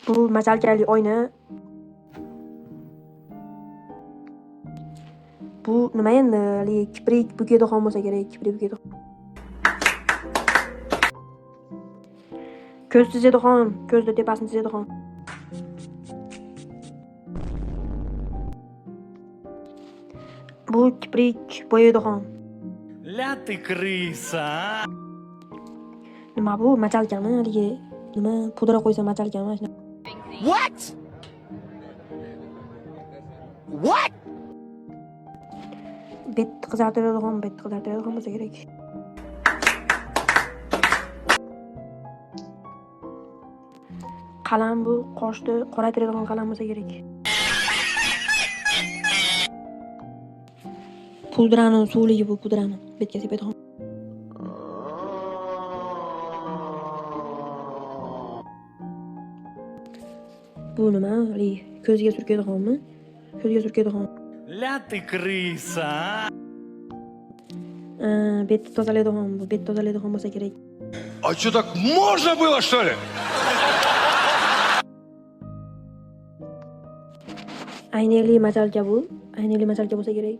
Bu machalkali oyna. Bu nima endi? Haligi kiprik bukaydigan bo'lsa kerak, kiprik bukaydigan. Ko'z chizadigan, ko'zni tepasini chizadigan. Bu kiprik bo'yaydigan. Ля ты крыса, а? Nima bu? Machalkami? Haligi nima pudra qo'ysa machalkami? What? What? Bet qizartiradigan, bet qizartiradigan bo'lsa kerak. Qalam bu qoshni qoraytiradigan qalam bo'lsa kerak. Pudrani suvligi bu pudrani betga sepadigan. Bu nima? Haligi ko'zga surkadiganmi? Ko'zga surkadigan. Ля ты крыса, а? Betni tozalaydigan bu, bet tozalaydigan bo'lsa kerak. А что, так можно было, что ли? Aynali machalka bu. Aynali machalka bo'lsa kerak.